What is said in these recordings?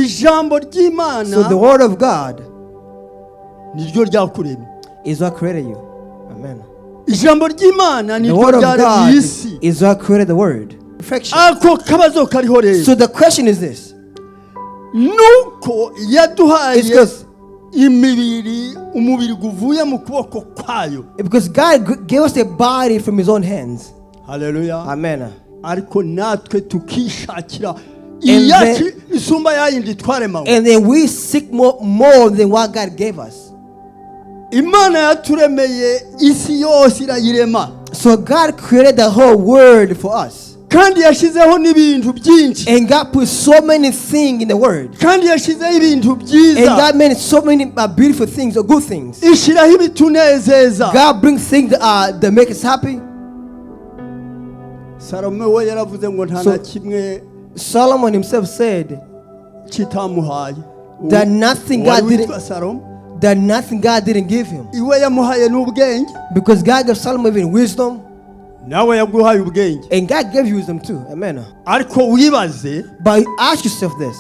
Ijambo ry'Imana So the word of God niryo ryakuremye. Is what created you. Amen. Ijambo ry'Imana The niryo word of ryaremye God isi. Is what created the world. Perfection. Ako kabazo kariho rero So the question is this. Nuko yaduhaye It's because imibiri umubiri guvuye mu kuboko kwayo. Because God gave us a body from His own hands. Haleluya. Amen. Ariko natwe tukishakira And iyacu isumba yayindi twaremawe. And then we seek more than what God gave us. Imana yaturemeye isi yose irayirema. So God created the whole world for us. Kandi yashyizeho n'ibintu byinshi. And God put so many things in the world. Kandi yashyizeho ibintu And byiza. God made so many beautiful things or good things. Ishyiraho ibitunezeza. God brings things that make us happy. Salomo we yaravuze ngo nta na kimwe Solomon himself said kitamuhaye. That nothing Wari God witwa didn't Salomo that nothing God didn't give him. Iwe yamuhaye n'ubwenge. Because God gave Solomon even wisdom, Nawe yaguhaye ubwenge. And God gave you wisdom too. Amen. Ariko wibaze But ask yourself this: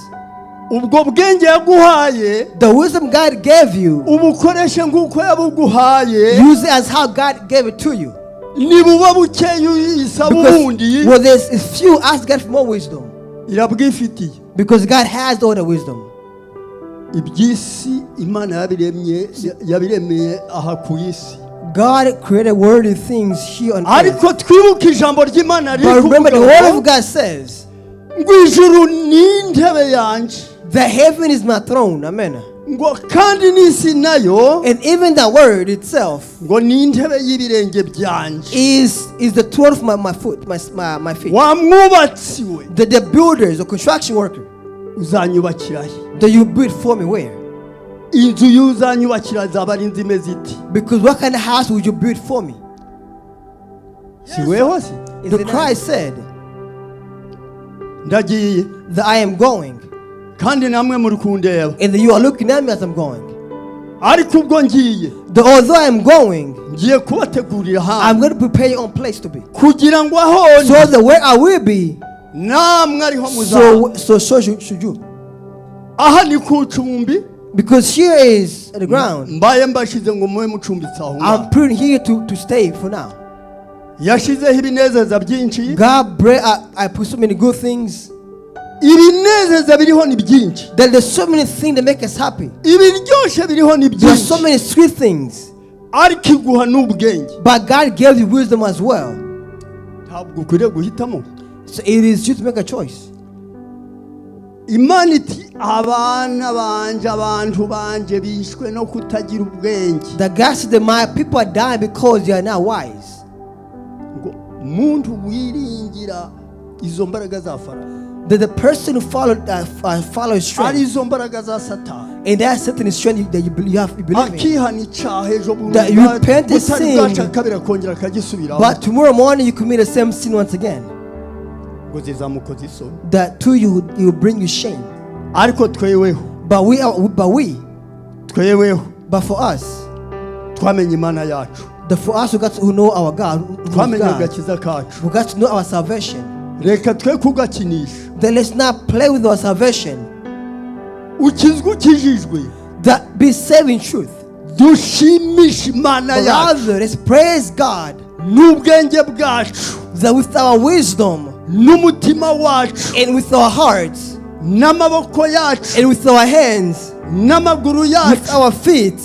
ubwo bwenge yaguhaye the wisdom God gave you, ubukoreshe nk'uko yabuguhaye. Use it as how God gave it to you. Nibuba bukeya uyisaba Because ubundi. Well, there's few, ask God for more wisdom. Irabwifitiye. Because God has all the wisdom. Iby'isi Imana yabiremye yabiremeye aha ku isi. God created worldly things here on earth. Ariko twibuke ijambo ry'Imana riri But remember, the kuvuga word ngo of God says, ngo ijuru ni intebe yanjye, "The heaven is my throne." Amen. Ngo kandi n'isi nayo And even the word itself ngo ni intebe y'ibirenge byanjye. is the throne of my foot, my feet. Wa mwubatsi we, The builders, the construction worker, uzanyubakira he? That you build for me where? Inzu y'uzanyubakira azaba ari inzu imeze iti? Because what kind of house would you build for me? Si weho se? The Christ said Ndagiye that I am going, kandi namwe muri kundeba, and that you are looking at me as I'm going. Ariko ubwo ngiye That although I am going, ngiye kubategurira I'm ahantu going to prepare your own place to be. Kugira ngo aho So that where I will be, namwe ariho muzaba. so should you. Aha ni ku icumbi. Because here is the ground. Mbaye mbashize ngo mube mucumbitse aho ngaho. I'm putting here to stay for now. Yashizeho ibinezeza byinshi. God, I put so many good things. Ibinezeza biriho ni byinshi. That there's so many things that make us happy. Ibiryoshye biriho ni There are so byinshi. Many sweet things. Ariko iguha n'ubwenge. But God gave you wisdom as well. Ntabwo ukwiriye guhitamo? So it is you to make a choice. Imana iti abana banje abantu banje bishwe no kutagira ubwenge. The God said that my people are dying because they are not wise. Ngo muntu wiringira izo mbaraga za Farawo, That the person who follows strength, ari izo mbaraga za Satani, and that's certain strength that you believe, you have, you believe in. Akihana icyaha ejo bundi That you repent the butari sin, bwaca kabiri akongera akagisubiraho, but tomorrow morning you commit the same sin once again. Ngo zizamukoza isoni. That to you it will bring you shame. Ariko tweweho, But we, tweweho but for us, twamenye Imana yacu, the for us who got to who know our God, who knows twamenye God, agakiza kacu, who got to know our salvation. Reka twe kugakinisha. Then let's not play with our salvation. Ukizwe ukijijwe, That be saved in truth. Dushimishe Imana But yacu rather, let's praise God n'ubwenge bwacu that with our wisdom n'umutima wacu and with our hearts n'amaboko yacu and with our hands, n'amaguru with yacu, our feet,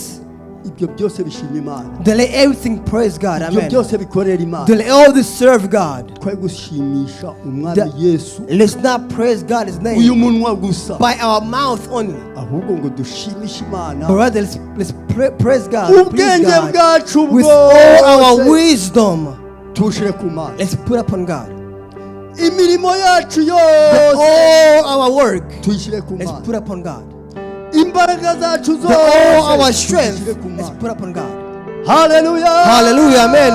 ibyo byose bishima Imana, then let everything praise God. Ibyo Amen. byose bikorera Imana. Then let all this serve God. Twe gushimisha umwami Yesu Let's not praise God His name uyu munwa gusa, by our mouth only. Ahubwo ngo dushimishe Imana But rather, let's praise God, please ubwenge God, bwacu with all our bwose wisdom. Tushire ku Mana. Let's put upon God. Imirimo yacu yose All our work, tuyishyire ku let's Mana. Put upon God. Imbaraga zacu All our zose strength, tuzishyire ku let's Mana. Put upon God. Haleluya. Hallelujah, amen.